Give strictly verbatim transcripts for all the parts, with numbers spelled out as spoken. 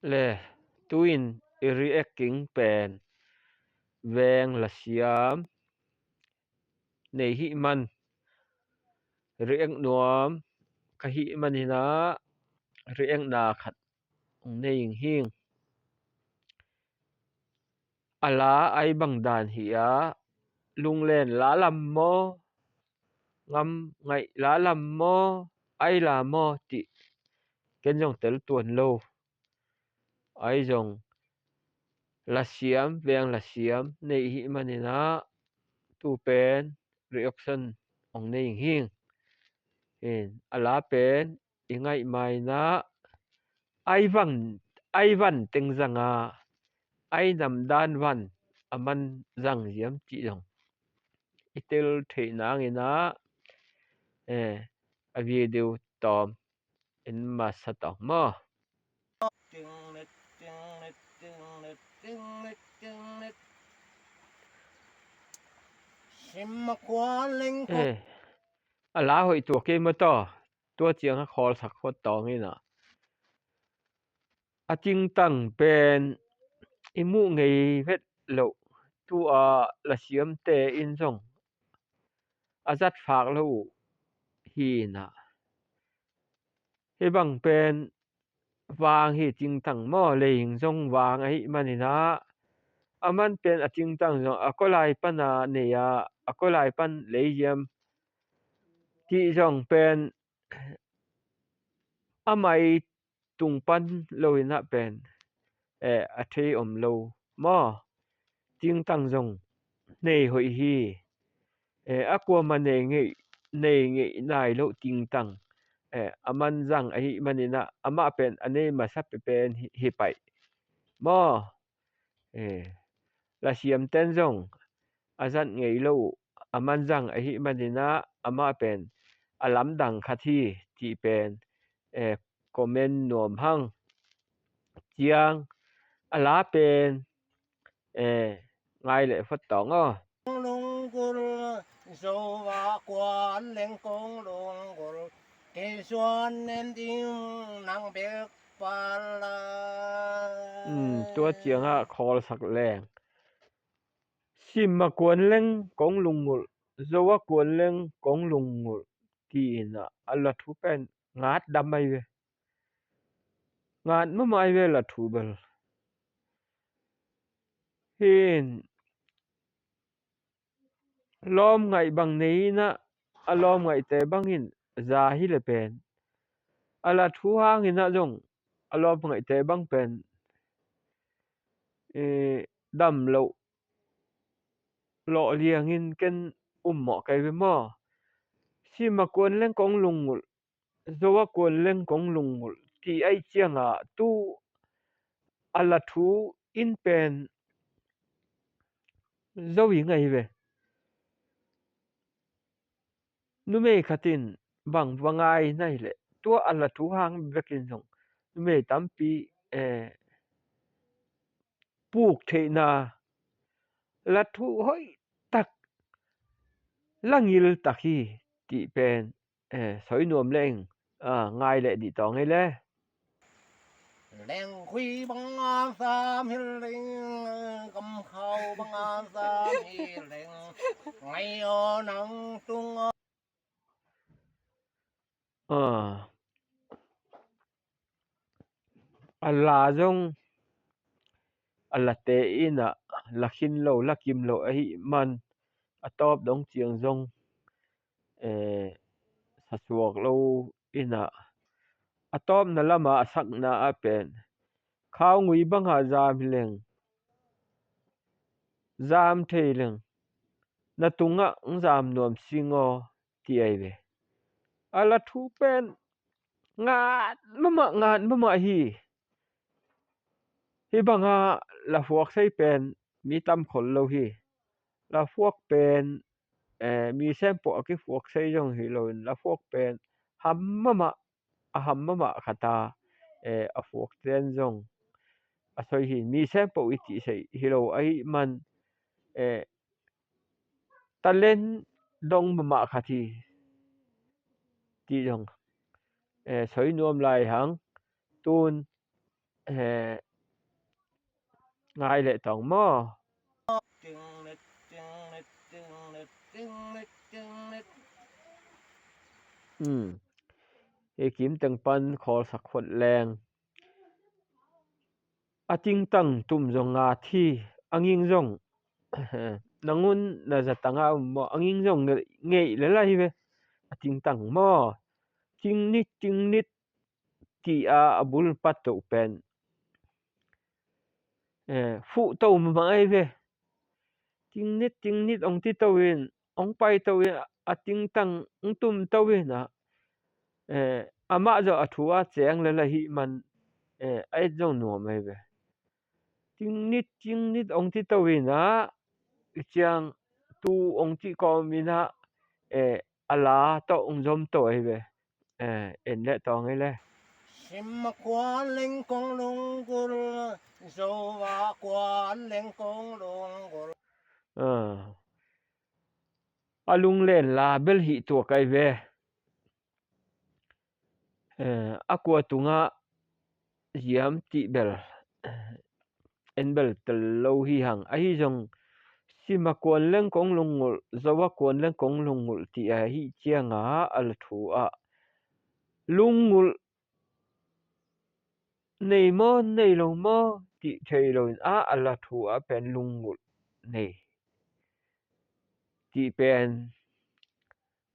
Le, tu-in i reacting pen veng lasiam nei hih man, react nuam ka hih manin ah react na khat hong nei ing hing. A la ai bang dan hi a, lunglen la lam maw, ngam ngaih la lam maw, ai la maw tih ken zong tel tuan lo. Ai zong lasiam, veng lasiam nei hih manin ah tu pen reaction hong nei ing hing. Hin, a la pen i ngaih ma-in ah ai van, ai van teng zang a, ai nam dan van a man zang ziam cih zong i tel theih nangin ah, eh, a video tawm in masa tawng maw? Sim ma kua leng ko. Eh, a la hoih tua kei maw taw, tua ciang a khawlsak khawt tawng in ah a cingtang pen i muh ngei vet loh, tu-a lasiamte in zong a zat fak lo uh hi in ah, hih bang pen vang hi, cingtang maw, leihing zong vang ahih manin ah a man pen a cingtang zong a kawlai pan a nei a, a kawlai pan lei ziam cih zong pen a mai tung pan lo in ah pen, eh, a thei om lo maw? Cingtang zong nei hoih hi. Eh, a kuamah nei ngei, nei ngei nai lo cingtang, eh, a man zang ahih manin ah amah pen a nei masa pen hi, hi paih maw? Eh, lasiamten zong a zat ngei lo uh a man zang ahih manin ah amah pen a lamdang khat hi cih pen, eh, comment nuam hang. Ciang a la pen, eh, ngai leh phot tawng aw. Lunggulh, Zo a kuan leng kong lunggulh, kei suan nen ding nang bek pala. Hmm, tua ciangah khawlsak leng. Sim a kuan leng kong lunggulh, Zo a kuan leng kong lunggulh, ci-in ah a la thu pen ngat dam ai ve. Ngat mahmah ai ve la thu bel. Hin, lawm ngaih bang nei in ah a lawm ngaihte bangin za hi le pen, a la thu hangin ah zong a lawm ngaihte bang pen, eh, dam loh lawh liangin ken um mawh kei ve maw? Sim a kuan leng kong lunggulh, Zo a kuan leng kong lunggulh, ti ai ciangah tu a la thu in pen zo i ngai ve. Numei khat in bang va ngai nai leh tua a la thu hang bekin zong numei tampi, eh, puk theihna, la thu hoih tak, la ngil tak hi, tih pen, eh, soi nuam leng, ah, ngai leh dih tawng ei le. Lengkhui banga sam hi leng, kamkhau banga sam hi leng, ngai aw nang tung aw. Ah. A la zong a late in ah la khin lo, la kim lo ahih man a tawp dong ciang zong, eh, sasuak lo in ah a tawpna lamah a sakna ah pen khau ngui bangah zam hi leng, zam thei leng, na tungah hong zam nuam sing aw, ti ai ve. A la thu pen ngat mahmah, ngat mahmah hi. Hih bangah la phuak sei pen mi tam khol lo hi. La phuak pen, eh, mi sempawh a kiphuak sei zong hi loin la phuak pen ham mahmah, a ham mahmah khat a, eh, a phuakten zong a soi hi. Mi sempawh i cih sei hi lo ahih man, eh, talent dong mahmah khat hi, ti zong, eh, soi nuam lai hang. Tun eh, ngai leh tawng maw? Hmm. Hi kim teng pan khawlsak phot leng, a tingtang tum zong ngat hi, a nging zong nangun na zatang a um maw, a nging zong ngeih lel ahi ve. A tingtang maw, tingnit tingnit ti a, a bul pat toh pen, eh, fuh to mahmah ahi ve. Tingnit tingnit ong ti to in, ong pai to in, a tingtang ong tum to in ah, eh, amah zong a thu a ciang lel ahih man, eh, a et zong nuam ahi ve. Tingnit tingnit ong ti to in ah, i ciang tu ong ti kawm in ah, eh, a la tawh ong zom to ahi ve. Eh, en leh tawng hi le. Sim a kuan leng kong lunggulh, zo a kuan leng kong lunggulh. Ah. A lunglen la bel hih tuak ahi ve. Eh, a kua tungah ziam tih bel, eh, en bel tel lo hi hang. Ahi zong sim a kuan leng kong lunggulh, zo a kuan leng kong lunggulh ti ahi ciangah a la thu ah lunggulh nei maw, nei lo maw tih thei lo in ah, a la thu ah pen lunggulh nei tih pen,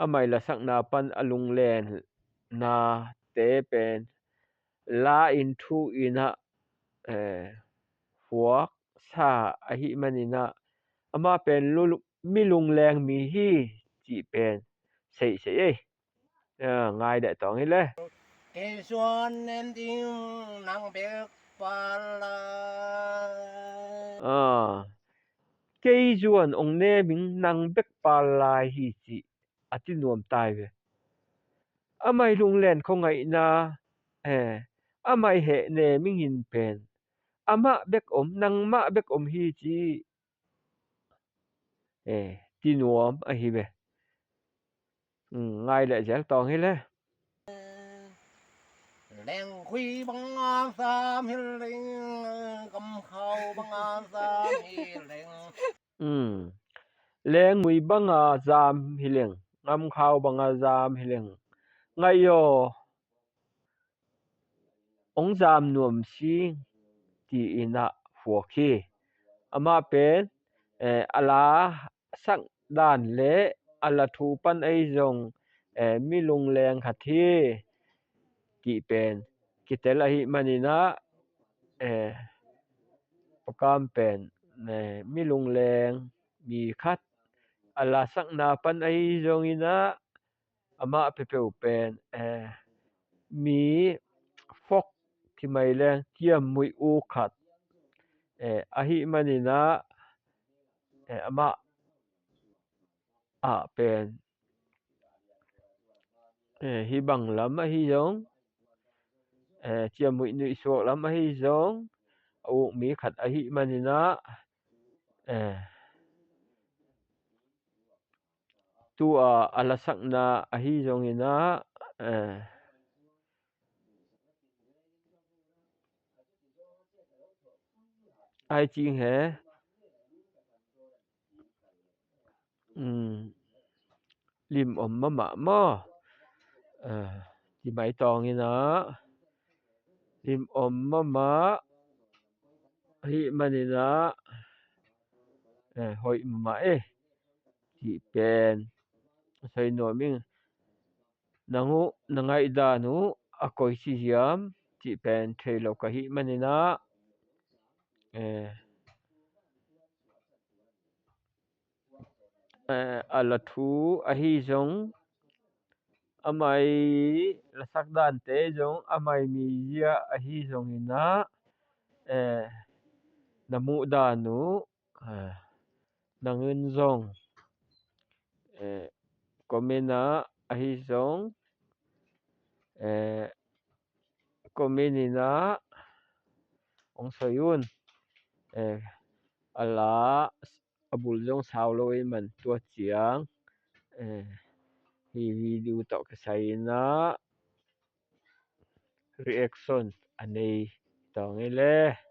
amah i lasakna pan a lunglenna te pen la in thu in ah, eh, fuak sa ahih man in ah, amah pen lu-, mi lungleng mi hi cih pen seisei ei. Ah, ngai leh tawng hi le. Kei zuan en ding nang bek pal lai. Ah, kei zuan ong nem ing, nang bek pal lai hi cih a ti nuam tai ve. Amah i lunglen khuangaihna, eh, amah i heh nem ing in pen amah bek om, nangmah bek om hi cih, eh, ti nuam ahi ve. Hmm, ngai leh zel tawng hi le. Lengkhui banga zam hi leng, gamkhau banga zam hi leng. Hmm. Lengmui banga zam hi leng, ngamkhau banga zam hi leng, ngaih aw, ong zam nuam sing, ci-in ah fuak hi. Amah pen, eh, a lasak dan le a la thu pan ahi zong, eh, mi lungleng khat hi, cih pen kitel ahih manin ah, eh, Pa Kam pen, eh, mi lungleng mi khat, a lasakna pan ahi zongin ah, amah peuhpeuh pen, eh, mi fok, ci mai leng ciamnuih u khat, eh, ahih manin ah, eh, amah ah pen, eh, hih bang lam ahi zong, eh, ciamnuih nuih suak lam ahi zong, a uk mi khat ahih manin ah, eh, tu-a a lasakna ahi zongin ah, eh, ai cing he, um, lim om mahmah maw? Eh, ci mai tawngin ah, lim om mahmah ahih manin ah, eh, hoih mahmah e, cih pen soi nuam ing. Nang uh, na ngaihdan uh a koici hiam cih pen thei lo ka hih manin ah, eh, eh, a la thu ahi zong, amah i lasak dante zong, amah i mizia ahi zongin ah, eh, na muhdan uh, eh, nang in zong, eh, comment ah ahi zong, eh, comment in ah hong soi un. Eh, a la a bul zong sau lo ahih man tua ciang, eh, hih video tawh kisai in ah reaction a nei tawng hi le.